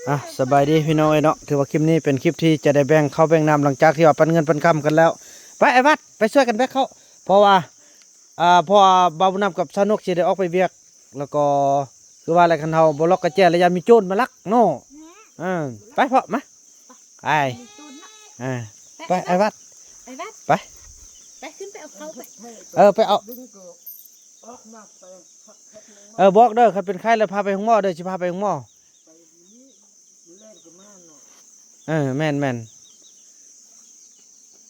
ອ່ະ ສະບາຍດີພີ່ນ້ອງເອີຍເນາະ, ຖືວ່າຄລິບນີ້ເປັນຄລິບທີ່ຈະໄດ້ແບ່ງເຂົ້າແບ່ງນ້ຳ ຫຼັງຈາກທີ່ວ່າປັນເງິນປັນຄຳກັນແລ້ວ. ໄປ ໄອ້ວັດ ໄປຊ່ວຍກັນແບກເຂົ້າ ເພາະວ່າ ອ່າ ເພາະວ່າບ່າວບຸນນຳກັບຊາວນົກຊິໄດ້ອອກໄປວຽກ ແລ້ວກໍຄືວ່າແຫຼະ ຄັນເຮົາບໍ່ລັອກກະແຈແລ້ວ ຢ້ານມີໂຈນມາລັກເນາະ. ເອີ ໄປເພາະ ມາ ໄປ ເອີ ໄປ ໄອ້ວັດ ໄປ ໄປ ຂຶ້ນໄປເອົາເຂົ້າໄປ ເອີ ໄປເອົາ ເອີ ບອກເດີ ຄັນເປັນໄຂ້ແລ້ວພາໄປໂຮງໝໍເດີ ຊິພາໄປໂຮງໝໍ. ເອີ ແມ່ນໆ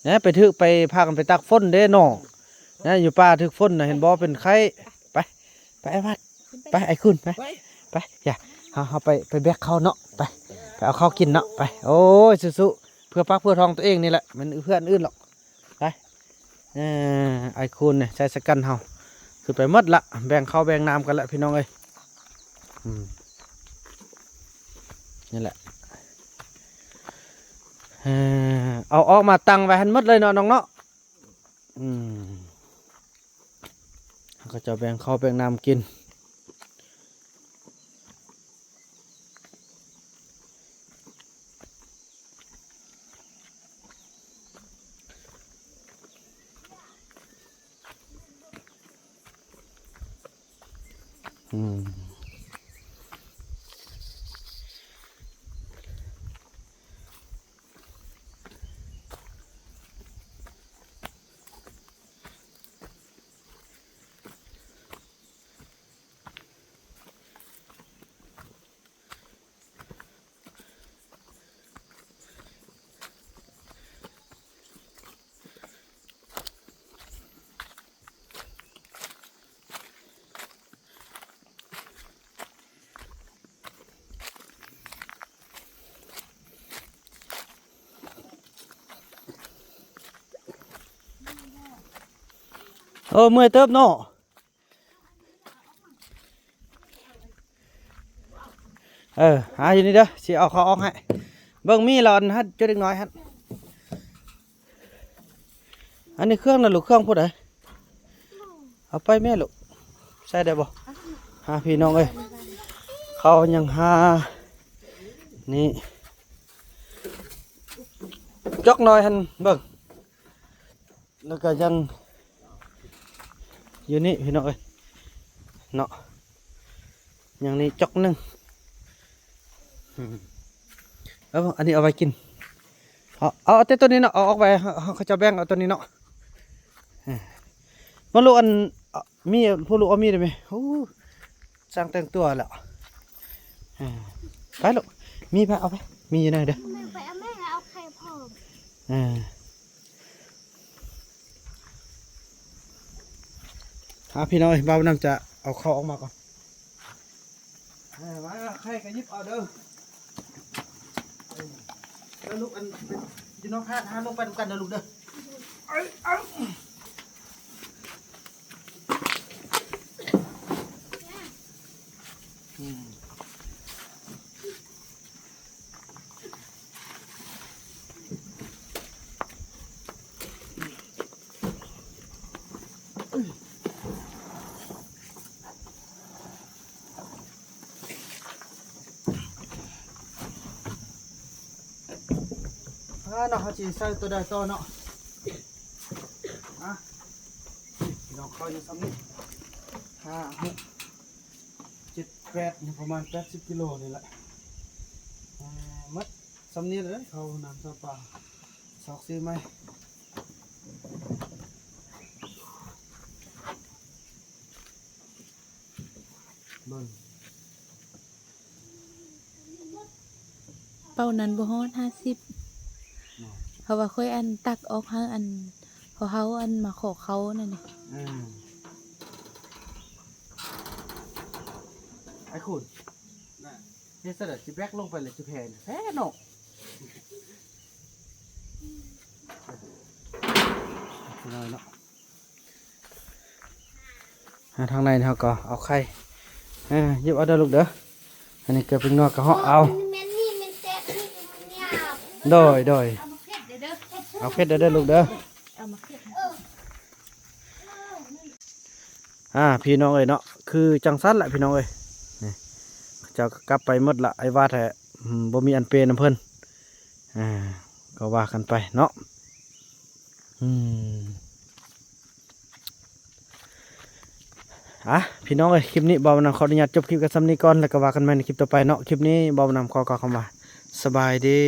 ແນ ໄປຖືກ ໄປພາກັນໄປຕາກຝົນເດ້ເນາະ ແນ ຢູ່ປ່າຖືກຝົນນະ ເຫັນບໍ່ ເປັນໄຂ້. ໄປ ໄປ ໄອ້ວັດ ໄປ ໄອ້ຄຸນ ໄປ ໄປ ຢ່າ ເຮົາ ເຮົາໄປ ໄປແບກເຂົ້າເນາະ ໄປ ໄປເອົາເຂົ້າກິນເນາະ ໄປ. ໂອ້ຍ ສູ້ໆ ເພື່ອປາກເພື່ອທ້ອງຕົວເອງນີ້ແຫຼະ ແມ່ນເພື່ອອັນອື່ນດອກ. ໄປ ເອີ ອ້າຍຄູນນີ້ໃສ່ສະກັນເຮົາ ຂຶ້ນໄປໝົດລະ ແບ່ງເຂົ້າແບ່ງນ້ຳກັນລະພີ່ນ້ອງເອີຍ. ອືມ ນີ້ແຫຼະ ເອີ ເອົາອອກມາຕັ້ງໄວ້ຫັ້ນໝົດເລີຍເນາະນ້ອງເນາະ. ອືມ ເຂົາເຈົ້າແບ່ງເຂົ້າແບ່ງນ້ຳກິນ. ອືມ ໂອ້ ເມື່ອຍເຕີບເນາະ. ເອີ ຫາຢູ່ນີ້ເດີ ຊິເອົາເຂົ້າອອກໃຫ້. ເບິ່ງມີລອນຫັ້ນ ຈຸເດັກນ້ອຍຫັ້ນ. ອັນນີ້ເຄື່ອງນະລູກ ເຄື່ອງຜູ້ໃດ? ເອົາໄປແມ່ລູກ ໃສ່ໄດ້ບໍ່? ຫາພີ່ນ້ອງເອີຍ ເຂົາຍັງຫາ ນີ້ ຈອກນ້ອຍຫັ້ນເບິ່ງ. ແລ້ວກໍຍັງຢູ່ນີ້ພີ່ນ້ອງເອີຍເນາະ ຍັງນີ້ຈອກໜຶ່ງ. ອືມ ເອົາ ອັນນີ້ເອົາໄວ້ກິນ ເອົາ ເອົາແຕ່ຕົວນີ້ເນາະ ເອົາອອກໄວ້ ເຮົາ ເຮົາ ເຂົາເຈົ້າແບ່ງເອົາຕົວນີ້ເນາະ. ເອີ ມາລູກ ອັນ ມີຜູ້ລູກເອົາມີດໄດ້ໄໝ? ໂອ້ ຊ່າງແຕ່ງຕົວແລ້ວ. ເອີ ໄປລູກ ມີໄປ ເອົາໄປ ມີຢູ່ໃນເດີ. ແມ່ໄປເອົາແມ່ ແລ້ວເອົາໄຂ່ພ້ອມ. ເອີ ອ່າ ພີ່ນ້ອງເອີຍ ບ່າວນຳຈະເອົາເຂົ້າອອກມາກ່ອນ. ເອີ ມາ ໃຜກໍຫຍິບເອົາເດີ ເອີ ເດີລູກ. ອັນ ຢູ່ນອກຮ້ານ ຫາລົງໄປນຳກັນເດີລູກເດີ. ເອີ ເອີ ອືມ. ອ່າເນາະ ເຮົາຊິໃສ່ຕົວໃດຕໍ່ເນາະ. ອ່າ ພີ່ນ້ອງ ເຂົ້າຢູ່ຊ່ຳນີ້ ຫ້າ ຫົກ ເຈັດ ແປດ ນີ້ປະມານແປດສິບກິໂລນີ້ແຫຼະ. ອ່າ ໝົດຊ່ຳນີ້ເລີຍ ເຂົ້ານ້ຳຊາວປາ ຊອກຊື້ໃໝ່. ເບິ່ງ ເປົ້ານັ້ນບໍ່ຮອດຫ້າສິບ ເນາະ ເພາະວ່າຂ້ອຍ ອັນ ຕັກອອກໃຫ້ ອັນ ເພາະເຮົາ ອັນ ມາຂໍເຂົ້ານັ້ນນະ. ເອີ ອ້າຍຄູນ ເຮັດຊັ້ນລະ ຊິແບກລົງໄປລະ ຊິແຜ່ແທ້ເນາະ. ເນາະ ມາທາງໃນເຮົາກໍເອົາໄຂ່ ເອີ ຫຍິບເອົາເດີລູກເດີ. ອັນນີ້ເກືອເປັນນົວກະເຫາະເອົາ. ໂດຍ ໂດຍ ເອົາເຜັດເດີ ເອົາເຜັດເດີລູກເດີ. ອ່າ ພີ່ນ້ອງເອີຍເນາະ ຄືຈັ່ງຊັ້ນລະພີ່ນ້ອງເອີຍ. ນີ້ ເຂົາເຈົ້າກໍກັບໄປໝົດລະ ອ້າຍວາດແທ້ ອືມ ບໍ່ມີອັນເປນຳເພິ່ນ ອ່າ ກໍວ່າກັນໄປເນາະ. ອືມ ອ່ະ ພີ່ນ້ອງເອີຍ ຄລິບນີ້ບ່າວນຳຂໍອະນຸຍາດຈົບຄລິບກັນສ່ຳນີ້ກ່ອນ ແລ້ວກໍວ່າກັນໃໝ່ໃນຄລິບຕໍ່ໄປເນາະ. ຄລິບນີ້ບ່າວນຳຂໍກ່າວຄຳວ່າ ສະບາຍດີ.